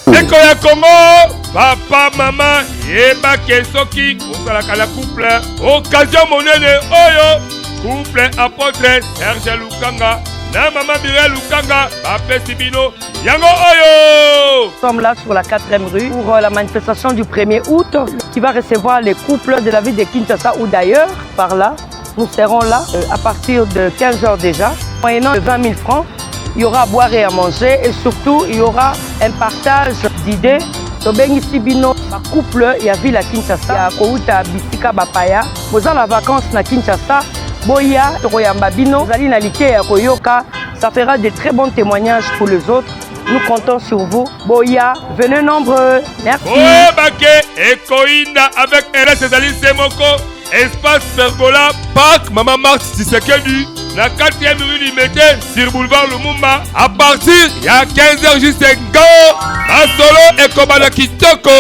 Ndeko ya Congo, papa mama, yeba ke soki ozalaka na couple, occasion monene oyo couple apôtre Serge Lukanga na mama Mireille Lukanga bapesi bino yango oyo. Nous sommes là sur la 4e rue pour la manifestation du 1er août qui va recevoir les couples de la ville de Kinshasa ou d'ailleurs par là. Nous serons là à partir de 15h déjà, moyennant 20 000 francs. Il y aura à boire et à manger et surtout il y aura un partage d'idées. Tobengisi bino ba couple ya ville ya Kinshasa ya kouta bisika bapaya boza na vacances na Kinshasa, boya tokoyamba bino, ozali na liteya ya koyoka, ça fera de très bons témoignages pour les autres. Nous comptons sur vous. Boya, venez nombreux. Merci. Boyebake ekoyinda avec RS ezali se moko espace pergola parc Mama Marthe Tshisekedi na 4e rue Limete sur boulevard Lumumba à partir ya 15h juste ngo masolo ekobanda kitoko.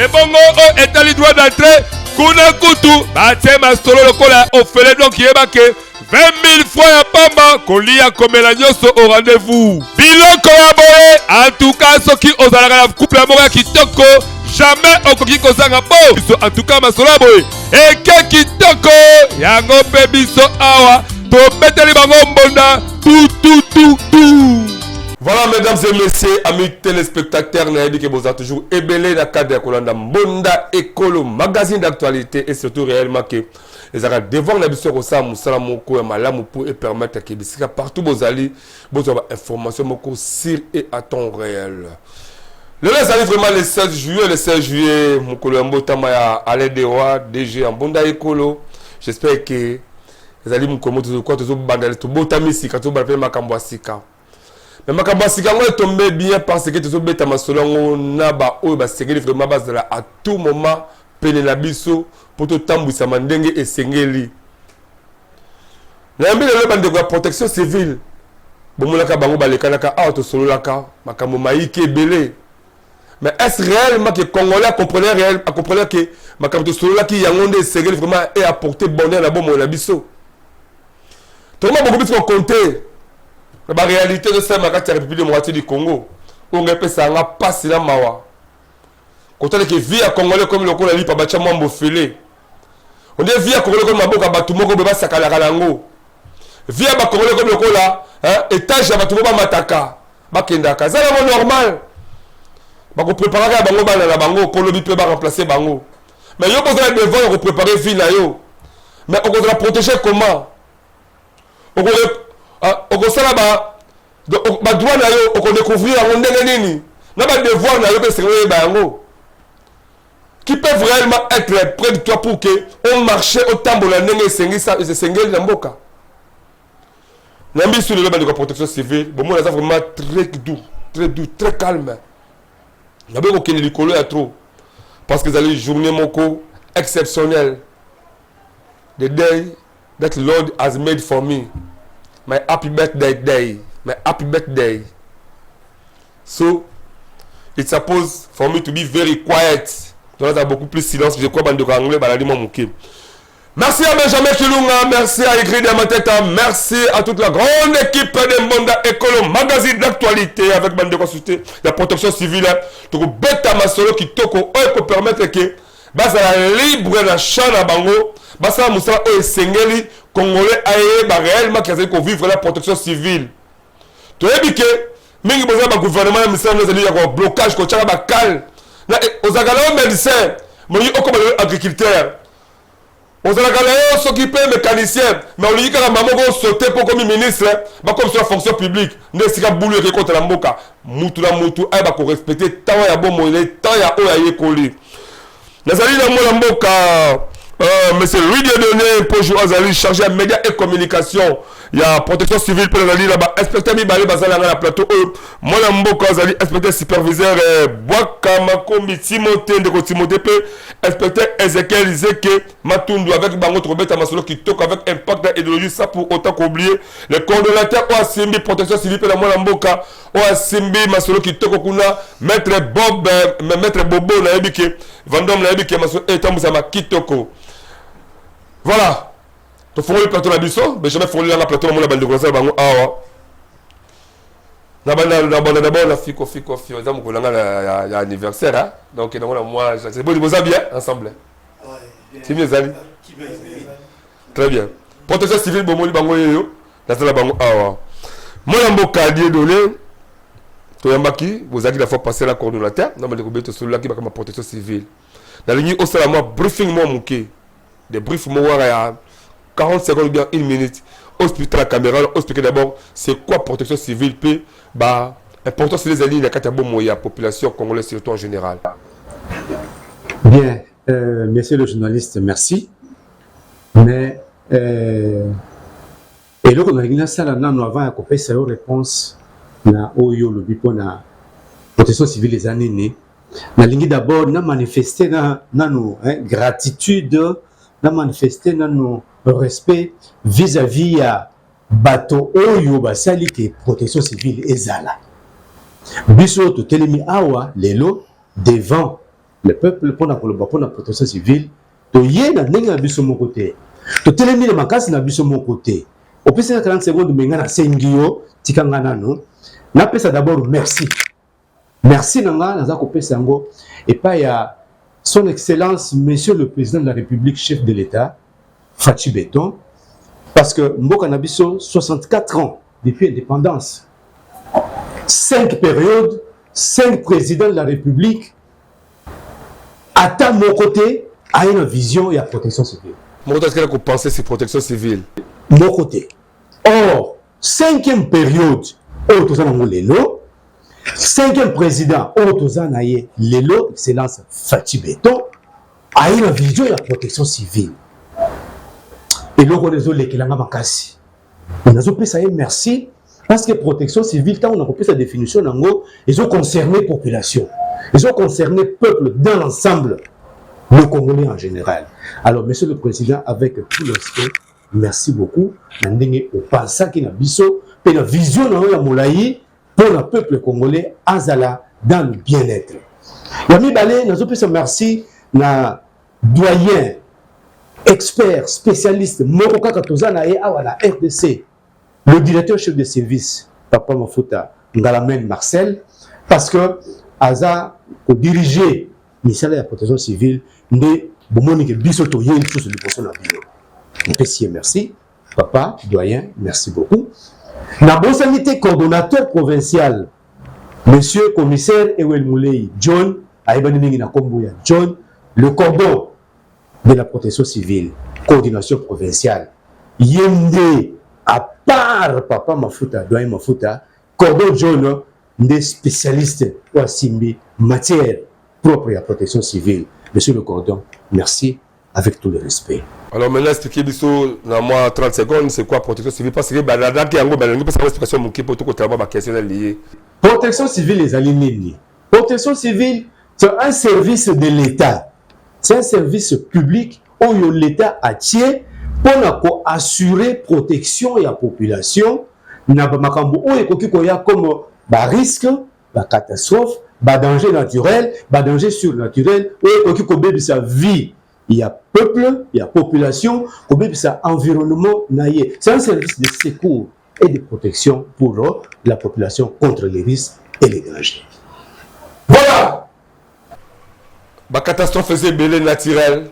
Ebongo oyo etali droit d'entrée kuna kutu batie masolo lokola ofele, donc yebake 20 000 francs ya pamba, kolia komela nyonso au rendez-vous. Biloko ya boye, en tout cas soki ozalaka na couple moko ya kitoko, jamais okoki kozanga bo biso. En tout cas masolo ya boye eke kitoko yango mpe biso awa tobeteli bango mbonda tu tu tu tu. Voilà, mesdames et messieurs, amis téléspectateurs, nayebi ke boza toujours ebele na cadre ya kolanda Mbonda Ekolo, magazine d'actualité, et surtout réellement que ezalaka devoir na biso ya kosala mosala moko ya malamu mpo epermettre ke bisika partout bozali bozwa bainformation moko sur et à temps réel. Lelo ezali vraiment le 16 juillet, le 16 juillet, mokolo ya mbotama ya Alain Dewa, DG ya Mbonda Ekolo. J'espère que ezali mokolo moko tozokoka tozobanda, tobotami sika, tozobanda mpe makambo ya sika. Mais makambo ya sika yango etombe bien parce que tozobeta masolo yango na baoyo basengeli vraiment bazala à tout moment pene na biso mpo totambwisama ndenge esengeli. Nayambi lelo bandeko ya protection civile, bomonaka bango balekanaka awa, tosololaka makambo mayike ebele. Mais est-ce réellement que Congolais acomprenait réel, acomprenait que makambo tosololaki yango nde esengeli vraiment e apporter bonheur na bomoi na biso? Tokoma beaucoup plus kocompter na baréalité ezosalema kati ya République démocratique du Congo, oyo ngai epesaka nga mpasi na mawa kotala ke vie ya Congolais ekomi lokola lipa batya mwa mbofele. Onde vie ya Congolais ekomi maboka bato moko boye basakalaka na yango. Vie ya bacongolais ekomi lokola étage ya bato moko bamataka bakendaka, eza yango normal, bakopreparaka ya bango bana na bango mpo lobi mpe baremplace bango. Mais yo boza na devoir ya koprépare vie na yo, mais okozala protégé comment? Okosala badroit na yo, okodécouvrir yango ndenge nini? Na badevoir na yo mpe esengeli oyeba yango. Qui peuvent réellement être près de toi pour que on marche, otambola ndenge esengeli na mboka na biso? Lelo bandeko ya protection civile, bomona aza vraiment très doux, très doux, très calme. Naboyi kokende likolo ya trop parce que ezali journée moko exceptionnelle, the day that Lord has made for me, my happy birthday day, my happy birthday. So it's supposed for me to be very quiet, donc naza beaucoup plus silence. Je crois bandeko anglais balali mwa moke. Merci à Benjamin Kilunga, merci à Ingrid Mateta, merci à toute la grande équipe de Mbonda Ekolo, magazine d'actualité avec bandeko société la protection civile. Tokobeta masolo kitoko oyo ekopermettre ke bazala libre na champ na bango, basala mosala oyo esengeli Congolais ayeba réellement ke azali kovivre la protection civile. Toyebi ke mingi boza bagouvernement ya misala ezali ya koblocage, kotyaka bakale na ozalaka na yo médecin, molingi okoma lelo agriculteur, ozalaka na yo soki mpe mécanicien, mais olingi kaka mama moko osote mpo okomi ministre, bakomisa na fonction publique. Nde esika bulu eke kota na mboka. Mutu na mutu ayeba korespecte temps ya bomoi na ye, temps ya oyo ayekoli. Nazali na mwana mboka monsieur Louis Dieudonné Mpojo, azali chargé ya média et communication. Ya protection civile mpe nazali na ba inspecteur mibale bazali yanga na plateau oyo. Mwana mboka azali inspecteur superviseur Bwaka Makombi Timothée, ndeko Timothée, mpe inspecteur Ezekiel Zeke Matundu. Avec bango tokobeta masolo kitoko avec impact na idéologie, sans pour autant qu'oublier le coordonnateur oyo asimbi protection civile, mpe na mwana mboka oyo asimbi masolo kitoko kuna, maître Bob, maître Bobo. Nayebi ke Vandome, nayebi ke masolo etambwisama kitoko. Voilà, tofungoli plateau na biso. Benjamin, fungoli nanga plateau. Namona bandeko nasala bango awa na banda d'abord na fiko fiko fio. Eza mokolo nanga ya anniversaire, hein? Donc nango na moi boni, boza bien ensemble, timi ezali très bien. Protection civile, bomoni bango yeyo, nasala bango awa. Mwana mboka Dieudonné, toyambaki, bozalaki la fois passé la coordonnateur na bandeko be, tosololaki bakama protection civile. Nalingi osala mwa briefing mwa moke, de brief moko kaka ya 40 secondes ou bien une minute. Expliquer la caméra, expliquer d'abord c'est quoi protection civile mpe ba importance ezali na kati ya bomoi ya population congolaise, surtout en général. Bien, monsieur le journaliste, merci. Mais eloko nalingi nasala nano avant ya kopesa yo réponse na oyo olobi mpona protection civile eza nini, nalingi d'abord na manifester na nano, hein, gratitude, na manifester nano respect vis-à-vis ya bato oyo basali ke protection civile ezala. Biso totelemi awa lelo devant le peuple mpona koloba mpona protection civile, toye na ndenge na biso moko te, totelemi na makasi na biso moko te. Opesi nga 40 secondes, me nga nasengi yo, tika nga nano napesa d'abord merci. Merci na nga naza kopesa yango epai ya Son Excellence Monsieur le Président de la République, chef de l'État Fatshi Béton, parce que mboka na biso, 64 ans depuis indépendance, 5 périodes, 5 présidents de la République, ata moko te aye na vision ya protection civile. Moko te atikala kopenser sur protection civile. Moko te. Or cinquième période oyo toza nango lelo, cinquième président oyo toza na ye lelo, Excellence Fatshi Béton, aye na vision ya protection civile. Eloko wana ezolekelanga makasi. Nazopesa ye merci parce que protection civile, ntango nakopesa définition nango, ezoconcerne population, ezoconcerne peuple dans l'ensemble, le Congolais en général. Alors, monsieur le président, avec tout le respect, merci beaucoup na ndenge opensaki na biso mpe na vision na yo ya molai mpo na peuple congolais azala dans le bien-être. Ya mibale, nazopesa merci na doyen expert spécialiste moko kaka toza na ye awa na RDC, le directeur chef de service, papa Mafuta Ngalamen Marcel, parce que aza kodirige misala ya protection civile. Nde bomoni ke biso toyei lisusu liboso na bino. Napesi ye merci, papa doyen, merci beaucoup. Nabosani te coordonnateur provincial, monsieur commissaire Ewel Mulei John, ayebani mingi na nkombo ya John le cordon de la protection civile, coordination provinciale. Ye nde, à part papa Mafuta, doyen Mafuta, cordon John nde spécialiste oyo asimbi matière propre ya protection civile. Monsieur le cordon, merci, avec tout le respect. Alors maintenant, expliquez biso na moi 30 secondes c'est quoi protection civile, parce que balandaki yango, balingi mpesa explication moke po tokotala ba question lié. Protection civile ezali nini? Protection civile, c'est un service de l'État, c'est un service public oyo l'État atie mpona koassurer protection ya population na bamakambo oyo ekoki koya comme barisque, bacatastrophe, badanger naturel, badanger surnaturel oyo ekoki kobebisa vie ya peuple, ya population, kobebisa environnement na ye. C'est un service de secours et de protection pour la population contre les risques et les dangers. Voilà, bacatastrophe eza ebele naturel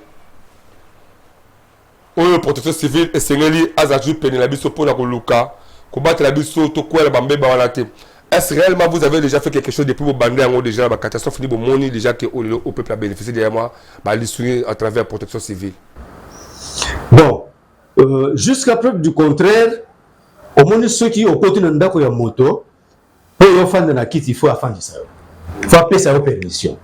oyo protection civile esengeli azala toujours pene na biso mpona koluka kobatela biso tokwela bambeba wana te. Est-ce réellement vous avez déjà fait quelque chose depuis bobande yango déjà, bacatastrophe ni bomoni déjà ke oyo lelo au peuple a bénéficié derrière moi balisungi à travers protection civile? Bon, jusqu'à preuve du contraire, omoni soki okoti na ndako ya moto mpo oyo ofanda na kiti, faut afandisa yo, faut apesa yo permission.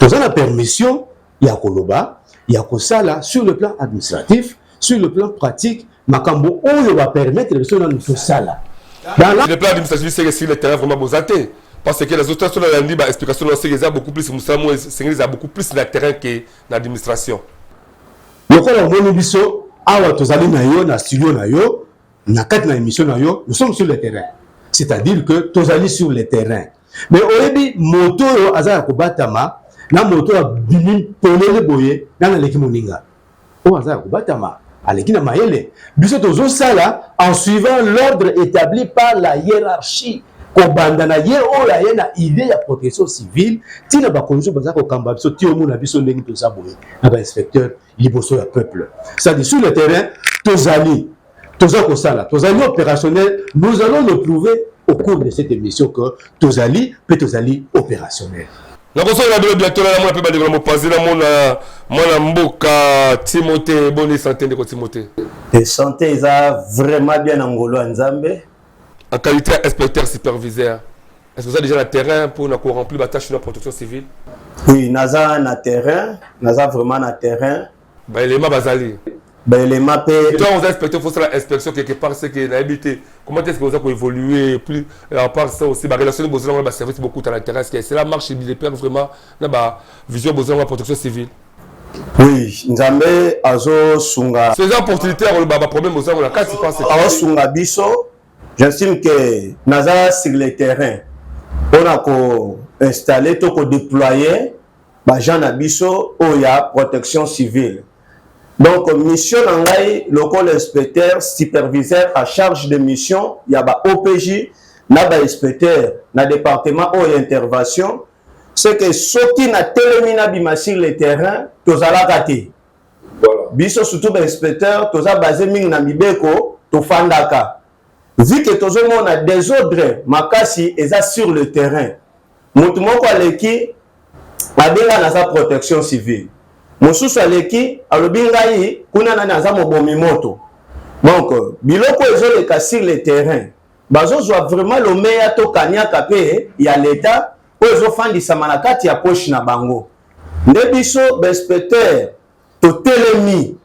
Toza na permission ya koloba, ya kosala sur le plan administratif, sur le plan pratique. Makambo oyo ba permettre biso nanu tosala. Dans la... Le plan administratif, c'est que sur le terrain vraiment boza te. Parce que les autres sont dans la explication c'est que beaucoup plus musala mo c'est beaucoup plus na terrain que na administration. Lokola omoni biso awa tozali na yo na studio na yo na kati na émission na yo, nous sommes sur le terrain. C'est-à-dire que tozali sur le terrain. Mais oyebi moto oyo aza ya kobatama na moto oyo abimi polele boye nani aleki moninga? Oyo aza ya kobatama aleki na mayele. Biso tozosala en suivant l'ordre établi par la hiérarchie, kobanda na ye oyo aye na idée ya protection civile ti na bakonzi oyo baza kokamba biso, ti omona biso ndenge toza boye na bainspecteur liboso ya peuple. C'est-à-dire sur le terrain tozali, toza kosala, tozali opérationnel. Nous allons le prouver au cours de cette émission que tozali mpe tozali opérationnel. Nakosola bino bientôt. Namona mpe bandeko na mopanzi, namona mwana mboka Timote. Boni santé, ndeko Timote? Santé eza vraiment bien na ngolo ya Nzambe. En qualité inspecteur superviseur, est-ce que vous avez déjà na terrain pour na remplir ba tâche na protection civile? Oui, naza na terrain, naza vraiment na terrain. Baelema bazali? Baelema mpe. Toi, oza inspecteur, faut faire inspection quelque part, c'est que nayebi te comment est-ce que oza koévoluer plus. À part ça aussi, barelation bozala na baservice beaucoup à l'intérêt, est-ce que cela marche de pair vraiment na bavision bozala na protection civile? Oui, Nzambe azosunga. C'est opportunité ya koloba baproblème bozango na kati, pense. Azosunga biso. J'estime que naza sur le terrain mpona koinstaller to kodéployer baagent na biso oyo ya protection civile. Donc mission na ngai lokola inspecteur superviseur à charge de mission ya ba OPJ na bainspecteur na département oyo ya intervention, c'est que soki natelemi, nabima sur le terrain, tozalaka te. Biso surtout bainspecteur toza base mingi na mibeko. Tofandaka, vu que tozomona désordre makasi eza sur le terrain. Motu moko aleki, abenga naza protection civile, mosusu aleki, alobi ngai kuna nani aza mobomi moto. Donc biloko ezoleka sur le terrain, bazozwa vraiment lomeya to kaniaka mpe ya leta oyo ezofandisama na kati ya poche na bango. Nde biso bainspecteur totelemi.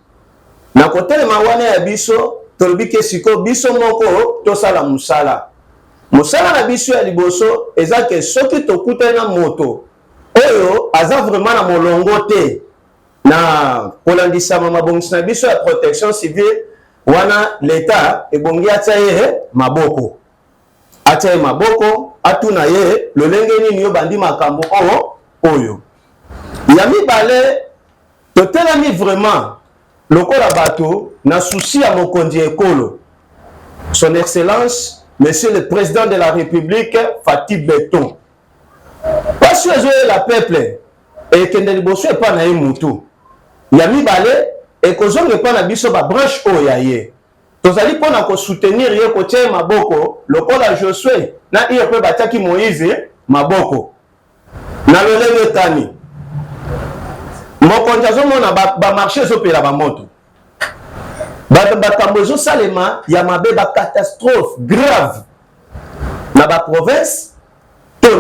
Na kotelema wana ya biso, tolobi ke sikoyo biso moko tosala mosala. Mosala na biso ya liboso eza ke soki tokutani na moto oyo aza vraiment na molongo te na kolandisama mabongisi na biso ya protection civile wana, leta ebongi atia ye maboko, atia ye maboko, atuna ye lolenge nini yo bandi makambo oyo. Oyo ya mibale, totelemi vraiment lokola bato na souci ya mokonzi ya ekolo, Son Excellence Monsieur le Président de la République Fatshi Béton. Pasi oyo ezoyela peuple ekende liboso epai na ye mutu, ya mibale ekozonga epai na biso babranche oyo ya ye. Tozali mpona kosoutenir ye, kotia ye maboko lokola Josue na Hur mpe batiaki Moïse maboko. Na lolenge kani mokonzi azomona bamarché ezopela bamoto, bato, makambo ezosalema ya mabe, bacatastrophe grave na baprovince to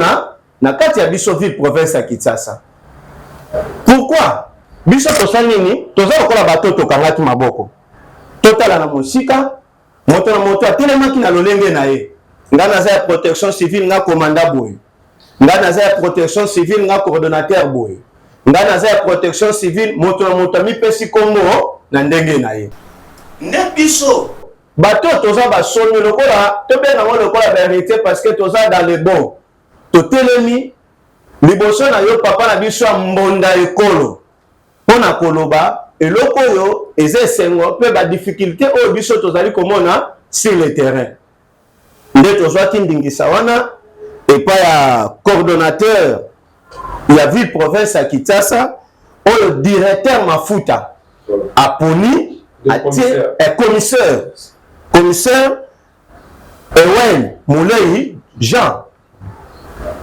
na kati ya biso ville province ya Kinshasa? Pourquoi biso tosali nini? Toza lokola bato tokangaki maboko, totala na mosika. Moto na moto atelemaki na lolenge na ye: nga naza ya protection civile, nga commandant boye, nga naza ya protection civile, nga coordonnateur boye, nga naza ya protection civile. Moto na moto amipesi nkombo na ndenge na ye. Nde biso bato oyo toza basomi, lokola tobenga yango lokola bahéritier, parce que toza dans le bon, totelemi liboso na yo, papa na biso ya mbonda ekolo, mpo na koloba eloko oyo eza esengo mpe badifficulté oyo biso tozali komona sur le terrain. Nde tozwaki ndingisa wana epai ya coordonnateur ya ville province ya Kinshasa, oyo directeur Mafuta aponi, atie commissaire Ewen Mulei Jean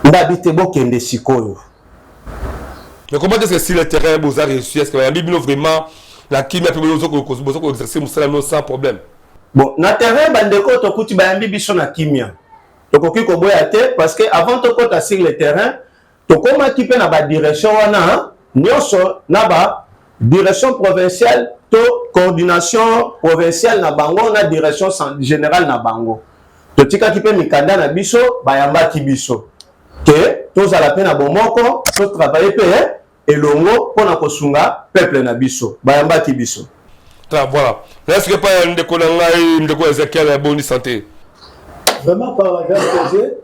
Ndabi te. Bokende sikoyo. Mais comment est-ce que sur le terrain vous avez réussi? Est-ce que vous avez vraiment la kimia mpe boza koexercer mosala no sans problème? Bon, na terrain, bandeko tokuti bayambi biso na kimia, tokoki koboya te, parce que avant tokɔta sur le terrain, tokomaki mpe na badirection wana nyonso, na badirection provinciale. to coordination provinciale na bango na direction générale na bango. Totikaki mpe mikanda na biso, bayambaki biso ke tozala mpe na bomoko, totravaille mpe elongo mpo na kosunga peuple na biso. Bayambaki biso. Ah, voilà. Est-ce que pas ndeko na ngai, ndeko Ezekiel ya boni santé? Vraiment, par la grâce de Dieu,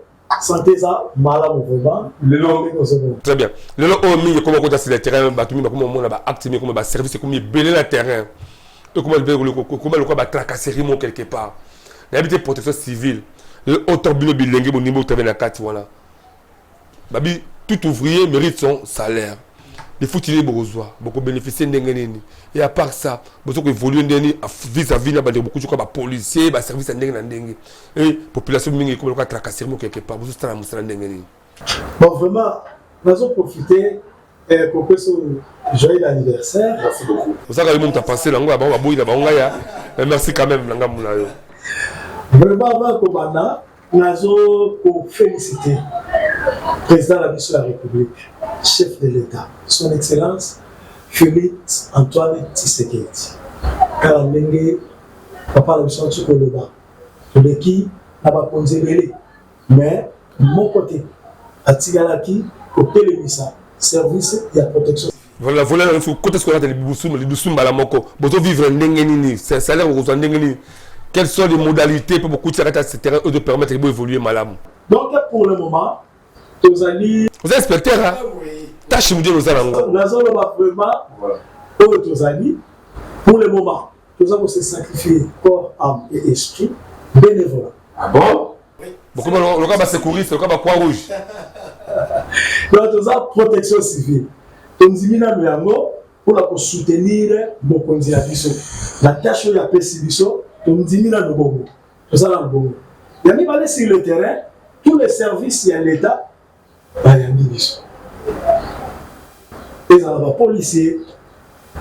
santé eza malamu vraiment. Lelo très bien. Lelo oyo mingi ekoma kota sur le terrain, bato mingi bakoma omona baacte mingi, ekoma baservice ekomi ebele na terrain, ekoma lokola batracasserie mo quelque part. Nayebi te, protection civile lelo oyo, bino bilenge bondimi botravaille na kati wana, babi tout ouvrier mérite son salaire. Lifuti nini bokozwa, bokobénéficie ndenge nini? Et à part ça, bozo koévolue ndenge nini vis-à-vis na bandeko bokuti kwa bapolicier, baservice ya ndenge na ndenge? Et population mingi ekoma lokola tracasserie mo quelque part. Bozosala mosala ndenge nini? Bon, vraiment nazoprofite kopesa joyeux anniversaire. Merci beaucoup. Ozalaka yo moto apense nango ya bango, baboyi na bango ngai ya, mais merci quand même na ngambu na yo. Vraiment, avant kobanda, nazo koféliciter président na biso ya République, chef de l'État, Son Excellence Félix Antoine Tshisekedi. Kala ndenge papa na biso auti koloba, toleki na bakonzi ebele, mais moko te atikalaki kotelemisa service ya protection. Voilà, voilà, kota sikoyo kata libusu lidusu mbala moko. Bozovivre ndenge nini? Salaire okozwa ndenge nini? Quelles sont les modalités mpo bokuti kati ya terrain oyo de permettre bo évoluer malamu? Donc pour le moment tozali Oza inspecteur, tâche modèle oza nango? Nazoloba vraiment oyo tozali pour le moment, toza kose sacrifier corps, âme et esprit, bénévolat. Ah bon, bokoma loka basecouriste, loka bacroix rouge. Donc toza protection civile, tondimi nano yango mpona kosoutenir mokonzi na biso na tâche oyo apesi biso. Tondimi nano bongo, toza nano bongo. Ya mibale, sur le terrain, tous les services ya l'État bayambi biso, ezala bapolicier,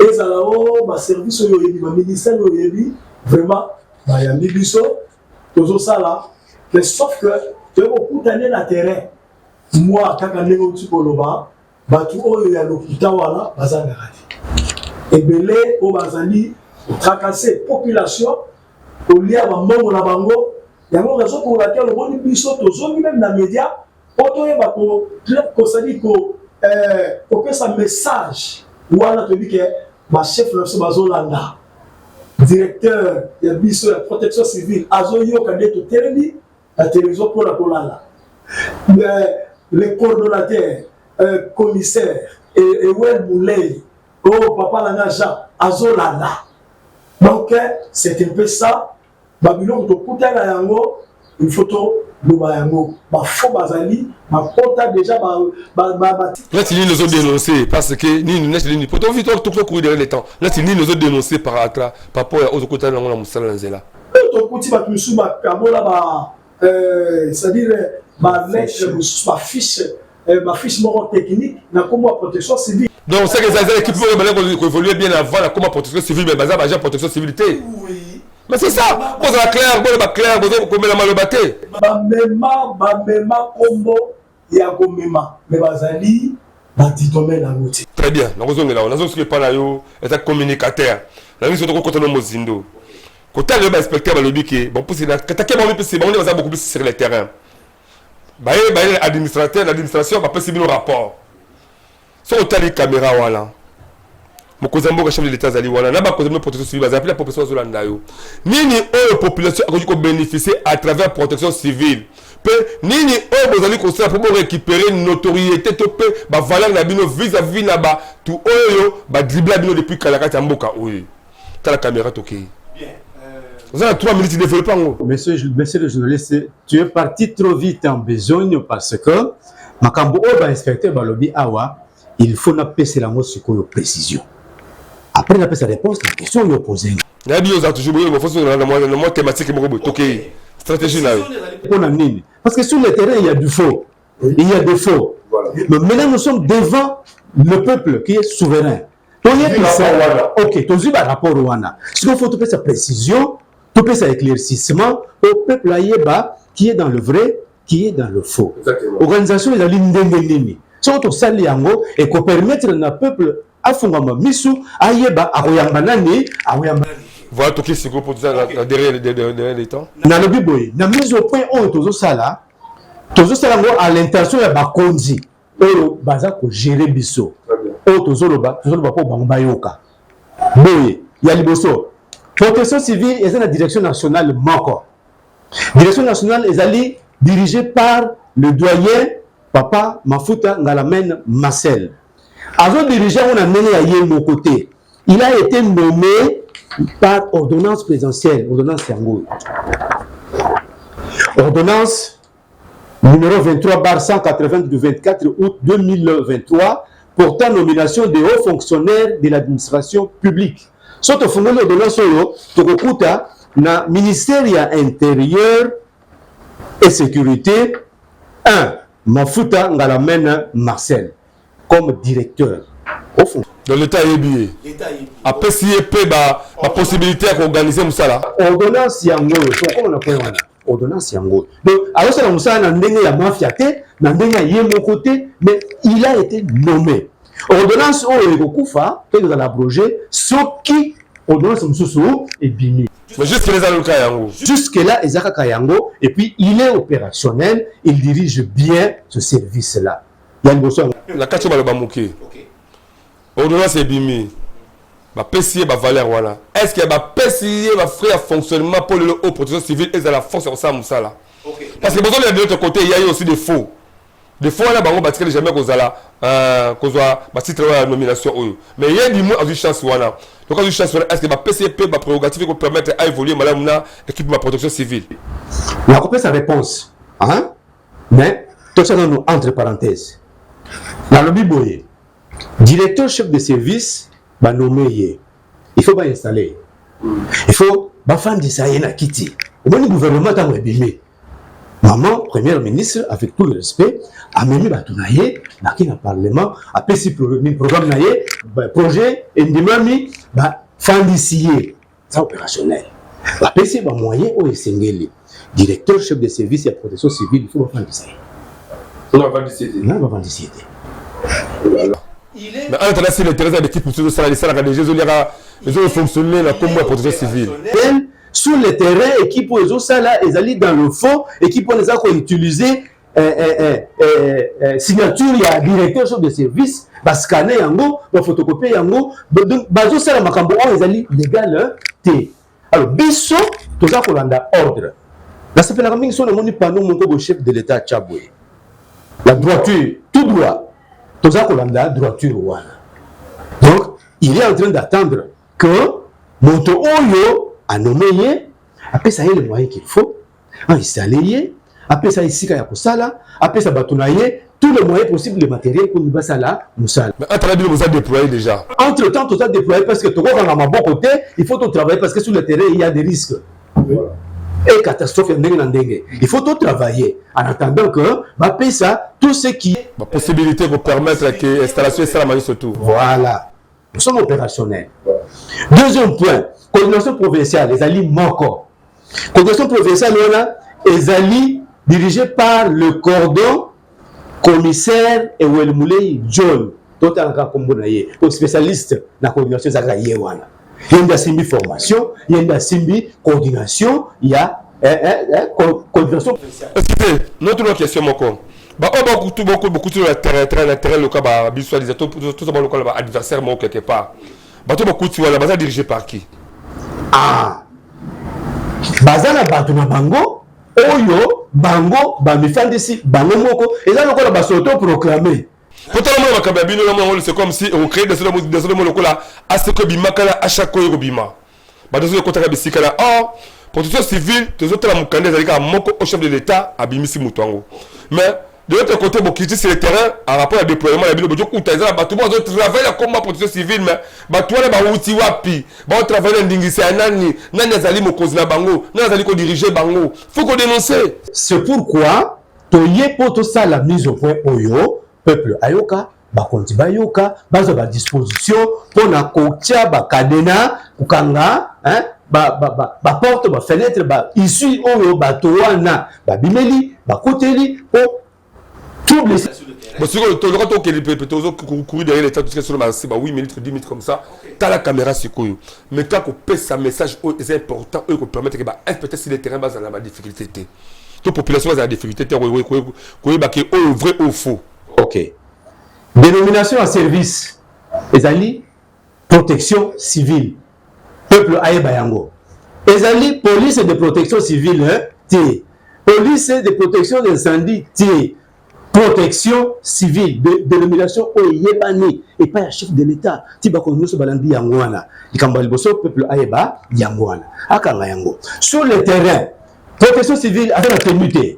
ezala o baservice oyo oyebi, baministère oyo oyebi, vraiment bayambi biso, tozosala. Mais sauf que toye kokutane na terrain mwa kaka ndenge outi koloba, bato oyo ya lokuta wana bazangaka te, ebele oyo bazali kotracasser population, kolia bambongo na bango. Yango raison pour laquelle omoni biso tozongi même na média po toyeba kosali kopesa message wana. Toyebi ke bachef na biso bazolanda, directeur ya biso ya protection civile azoyoka nde totelemi na télévision mpona kolanda le coordonnateur, commissaire Ewel Moulay, oh papa na nga Jean azolanda. Donc c'est un peu ça. Babiloko tokutana yango, il faut toloba yango, bafaux bazali bakota déjà. Neti nini ozodénoncer? Parce que nini, neti nini po tovi tokourir derrière le temps, neti nini ozodénoncer par rapport ya ozokutana yango na mosala na nzela? Tokuti bato mosusu bakabola ba, c'est-à-dire balettre mosusu, bafiche moko technique na nkombo ya protection civile. Donc c'est que eza équipe oyo bale koévoluer bien avant na koma protection civile, mais baza baagent protection civile te. Mais c'est ça, bozala clair, boloba clair, bozokomela maloba te. Bamema nkombo ya komema, mais bazali badiplôme nango te. Très bien, nakozongela ngo, nazosoki epa na yo eza communicateur na biso, tokokota no mozindo kotala yo. Bainspecteur balobi ke bon, pusi katake bango mpe bango nde baza beaucoup plus sur le terrain. Baye administrateur na administration bapesi bino rapport. Soki otali caméra wana, mokonzi ya mboka, chef de l'État azali wana na bakonzi bino protection civile bazala mpe na population bazolanda yo. Nini oyo population akoki kobénéficier à travers protection civile, mpe nini oyo bozali kosala mpo borécupérer notoriété to mpe bavaleur na bino vis-à-vis na bato oyo badribla bino depuis kala kati ya mboka oyo? Tala caméra, tokei, oza na 3 minutes, développe yango. Monsieur, monsieur le journaliste, tu es parti trop vite en besogne, parce que makambo oyo bainspecteur balobi awa, il faut napesela yango sikoyo précision, après napesa réponse na question oyo opose. Nayebi yo oza toujours boye, bofosi na mwa thématique moko boye. Tokei, stratégie na yo. Mpona nini? Parce que sur le terrain, il y a du faux, il y a des faux. Mais maintenant, nous sommes devant le peuple qui est souverain. Toyebisa, ok, tozwi barapport wana, sikoyo faut topesa précision, topesa éclaircissement au peuple, ayeba qui est dans le vrai, qui est dans le faux. Organisation ezali ndenge nini? Soki tosali yango, ekopermettre na peuple. afungama misu, ayeba akoyamba nani, akoyamba. Voilà, toki sikoyo mpo toza na derrière le temps. Nalobi boye, na mise au point oyo tozosala, tozosala yango à l'intention ya bakonzi oyo baza kogérer biso. Oyo tozoloba, tozoloba mpo bango bayoka boye. Ya liboso, protection civile eza na direction nationale moko. Direction nationale ezali dirigée par le doyen Papa Mafuta Ngalamene Marcel. Azodirige yango na ndenge ya ye moko te. Il a été nommé par ordonnance présidentielle. Ordonnance yango oyo, ordonnance numéro 23/180 du 24 août 2023 portant nomination des hauts fonctionnaires de l'administration publique. So tofungoli ordonnance oyo, tokokuta na ministère ya Intérieur et Sécurité 1 Mafuta Ngalamene Marcel comme directeur au fond. Donc l'État ayebi ye, apesi ye mpe bapossibilité ya koorganiser mosala. Ordonnance yango oyo, tokoma na point wana. Ordonnance yango oyo. Donc azosala mosala na ndenge ya mafia te, na ndenge ya ye moko te, mais il a été nommé. Ordonnance oyo ekokufa to ekozala abrogé soki ordonnance mosusu ebimi. Mais jusque là eza luka yango. Jusque là eza kaka yango. Et puis il est opérationnel, il dirige bien ce service là. Ya liboso yango. Na kati oyo baloba moke, ordonnance ebimi, bapesi ye bavaleur wana. Est ce que bapesi ye bafrais ya fonctionnement mpo lelo oyo protection civile ezala force ya kosala mosala? Parce que bozolela, de l'autre côté ya ye aussi des faux, des fois wana bango batikali jamais kozala kozwa batitre wana ya nomination oyo, mais ye du moins azwi chance wana. Donc azwi chance wana, est ce que bapesi ye mpe baprérogative ekopermettre aévoluer malamu na équipe ya protection civile? Nakopesa réponse, hein? Mais totia nano entre parenthèse. Nalobi boye, directeur chef de service banome ye, il faut bainstalle, il faut bafandisa ye na kiti. Omoni gouvernement ntango ebimi, maman première ministre, avec tout le respect, amemi bato na ye, baki na parlement, apesi programme na ye, projet endimami, bafandisi ye, ça opérationnel, bapesi ye bamoyen oyo esengeli. Directeur chef de service ya protection civile, il faut bafandisa ye. Na bafandisi ye te. Mais en attendant, si l'intérêt de l'équipe mosusu ezosala, esalaka déjà, ezoliaka, ezofonctionner na nkombo ya protection civile. Sur le terrain, équipe oyo ezosala ezali dans le fond. Équipe wana eza koutiliser signature ya directeur chef de service, bascanne yango, bafotocopie yango, bazosala makambo oyo ezali légal te. Alors biso toza kolanda ordre. Nasepelaka mingi so namoni panneau moko bo chef de l'État atya boye, la droiture, tout droit. Toza kolanda droiture wana. Donc il est en train d'attendre que moto oyo anome ye apesa ye le moyen qu'il faut ainstalle ye, apesa esika ya kosala, apesa bato na ye tout le moyen possible, le matériel pour basala mosala. Mais entre bino boza déployé déjà? Entre temps toza déployé, parce que tokokanga maboko te. Il faut travailler parce que sur le terrain il y a des risques et catastrophe ya ndenge na ndenge. Il faut tout travailler en attendant que bapesa tout ce qui bapossibilité kopermettre ke installation esalama nyonso tout. Voilà, nous sommes opérationnels. Deuxième point, coordination provinciale ezali moko. Coordination provinciale wana ezali dirigé par le cordon commissaire Ewel Mulei John. Totangaka nkombo na ye po spécialiste na coordination ezalaka ye wana. Ye nde asimbi formation, ye nde asimbi coordination ya coordination. Excusez, notre question moko, baoyo bakutu bokuti na terrain, na terrain loka babiso toza balokola baadversaire moko quelque part, bato bakuti wana baza dirigé par qui? Ah, baza na bato na bango oyo bango bamifandisi bango moko, eza lokola basoto proclame. Po tala mona makambo ya bino, namona yango, c'est comme si okocréer desordre mo lokola aseko ebimaka na achako oyo ekobima, bato soki ekotaka bisika na. Or protection civile, tozotala mokanda ezali kaka moko au chef de l'État abimisi moto yango. Mais de l'autre côté, bokiti sur le terrain en rapport ya déploiement na bino, bozokuta eza na bato mo azotravaille na komba protection civile. Mais bato wana bawuti wapi? Baotravaille na ndingisa ya nani? Nani azali mokonzi na bango? Nani azali kodirige bango? Faut kodénoncer. C'est pourquoi toye mpo tosala mise au point oyo peuple ayoka, bakonzi bayoka, bazwa badisposition mpona kotia bacadenas, kokanga baporte, bafenêtre, baissue oyo bato wana babimeli, bakoteli mpo trouble. Bon, sikoyo toloka tokende pepe, tozo courir derrière l'état, totika solo ba 8 minutes, 10 minutes comme ça. Tala caméra sikoyo, mais kaka kopesa message oyo eza important, oyo ekopermettre ke ba inspecteur sur le terrain bazala na badifficulté te, to population bazala na difficulté te koyeba ke oyo vrai ou faux. Ok, dénomination ya service ezali protection civile. Peuple ayeba yango, ezali police de protection civile te, police de protection d'incendie te, protection civile de dénomination oyo eyebani epai ya chef de l'État ti bakonzi nyonso balandi yango wana. Likambo ya liboso peuple ayeba yango wana, akanga yango. Sur le terrain, protection civile aza na tenue te,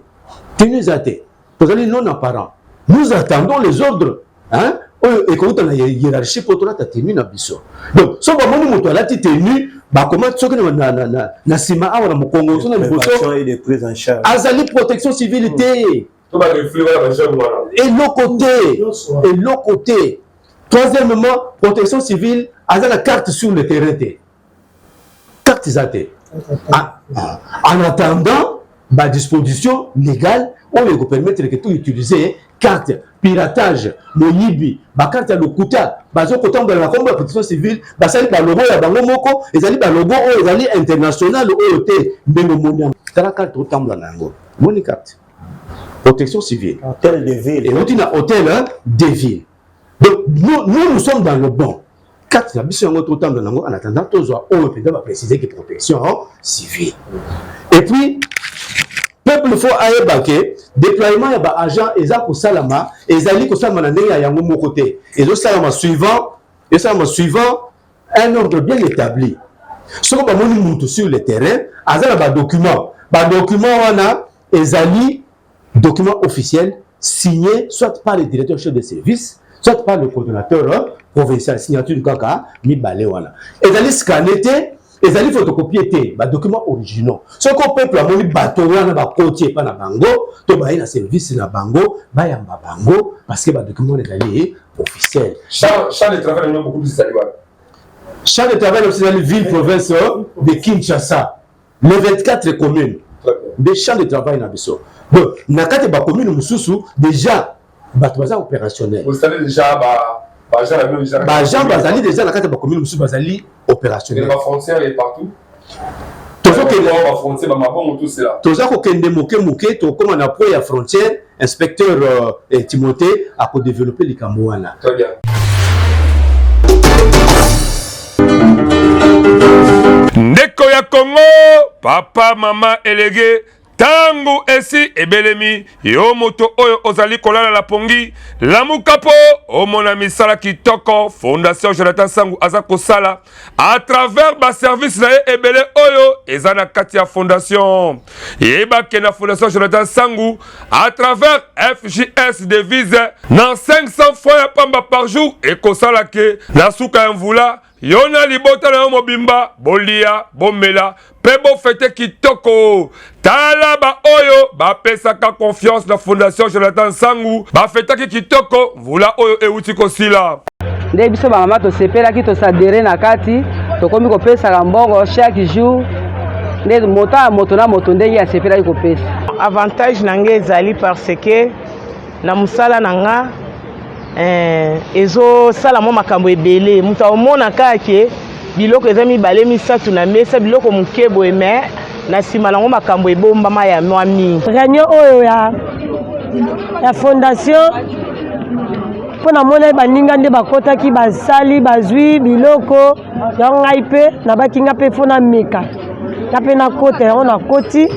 tenue eza te, tozali non apparent. Nous attendons les ordres, hein, oyo ekouta na hiérarchie mpo tolata tenue na biso. Donc so bamoni moto alati tenue, bakoma soki na nsima awa na mokongo so na liboso, azali protection civile te, eloko te, eloko te. Troisièmement, protection civile aza na carte sur le terrain te, carte eza te. En attendant badisposition légale oyo ekopermettre ke to utiliser carte. Piratage, moyibi, bacarte ya lokuta bazokotambola na nkombo ya protection civile, basali balogo ya bango moko, ezali balogo oyo ezali international oyo te. Ndenge omoni yango, tala carte otambola na yango, omoni carte protection civile. Hôtel de ville. Euti na hôtel de ville. Donc nous, nous, nous sommes dans le bon. Carte na biso yango totambola nango en attendant tozwa oyo mpenza baprécise ke protection civile. Et puis peuple faut ayeba ke déploiement ya baagent eza kosalama, ezali kosalama na ndenge ya yango moko te, ezosalama suivant, ezosalama suivant un ordre bien établi. Soki bamoni mutu sur le terrain aza na badocument, badocument wana ezali document officiel signé soit par le directeur chef de service, soit par le coordonnateur provincial, signature kaka mibale wana. Ezali scanné te, ezali photocopie te, badocument originaux. Soki peuple amoni bato wana bakoti epa na bango to baye na service na bango, bayamba bango parce que badocument wana ezali officiel. Champ de travail na beaucoup plus ezali wana. Champ de travail ezali ville province de Kinshasa, les 24 communes nde champ de travail na biso. Donc na kati ya bacommune mosusu déjà bato baza opérationnel. Déjà baagent bazali déjà na kati ya bacommune mosusu, bazali opérationnel. Bafrontière et partout. Toza kokende moke moke, tokóma na point ya frontière. Inspecteur Timothée akodéveloppe likambo wana. Très bien. Ndeko ya Kongo, papa, mama, elege, ntango esi ebelemi. Yo moto oyo ozali kolala na pongi, lamuka mpo omona misala kitoko Fondation Jonathan Sangu aza kosala à travers baservice na ye ebele oyo eza na kati ya fondation. Yebake na Fondation Jonathan Sangu, à travers FJS devise na 500 francs ya pamba par jour, ekosala ke na suka ya mvula, yo na libota na yo mobimba bolia, bomela mpe bofete kitoko. Tala baoyo bapesaka confiance na Fondation Jonathan Sangu, bafetaki kitoko mvula oyo euti kosila. Nde biso bamama tosepelaki, toadhérer na kati, tokomi kopesaka mbongo chaque jour, nde moto ya moto na moto ndenge asepelaki kopesa. Avantage na ngai ezali parce que na mosala na nga ezosala mwa makambo ebele. Moto aomona kaka ke biloko eza mibale, misato na mesa, biloko moke boye, mais na nsima nango makambo ebombama ya mwa mingi. Réunion oyo ya fondation, mpo namona baninga nde bakɔtaki, basali, bazwi biloko yango, ngai mpe nabaki nga mpe fo nameka, nga mpe nakota yango, nakoti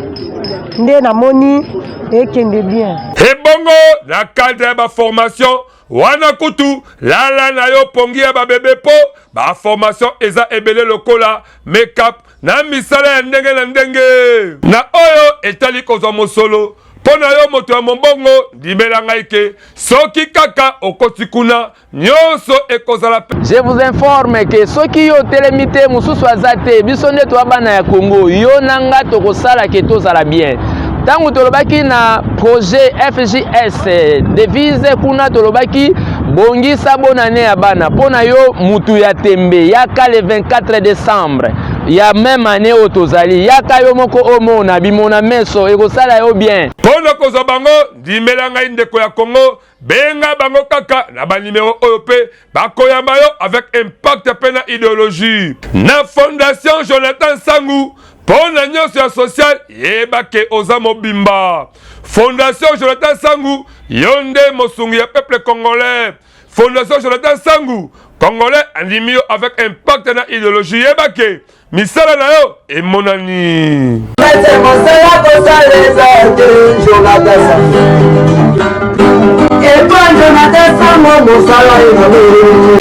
nde namoni ekende bien. Ebongo na cadre ya baformation wana kutu, lala na yo pongi ya babebe, mpo baformation eza ebele lokola makeup na misala ya ndenge na ndenge. Na oyo etali kozwa mosolo mpo na yo moto ya mombongo, ndimela ngai ke soki kaka okoti kuna, nyonso ekozala. Je vous informe ke soki yo otelemi te, mosusu aza te. Biso nde toya bana ya Congo, yo na nga tokosala ke tozala bien. Ntango tolobaki na projet FJS devise kuna, tolobaki bongisa bonane ya bana mpo na yo mutu ya tembe, yaka le 24 décembre. ya meme année oyo tozali. Yaka yo moko omona bimona meso, ekosala yo bien. Mpo na kozwa bango, ndimela ngai ndeko ya Congo, benga bango kaka na ba numero oyo mpe bakoyamba yo avec impact mpe na ideologie. Na Fondation Jonathan Sangu, mpo na nyonso ya social, yeba ke oza mobimba. Fondation Jonathan Sangu, yo nde mosungi ya peuple congolais. Fondation Jonathan Sangu, congolais andimi yo avec impact na ideologie, yeba ke misala na yo emonani. Mosala kosala eza te Jonathan Sango. Epa Jonathan Sango mosala enami.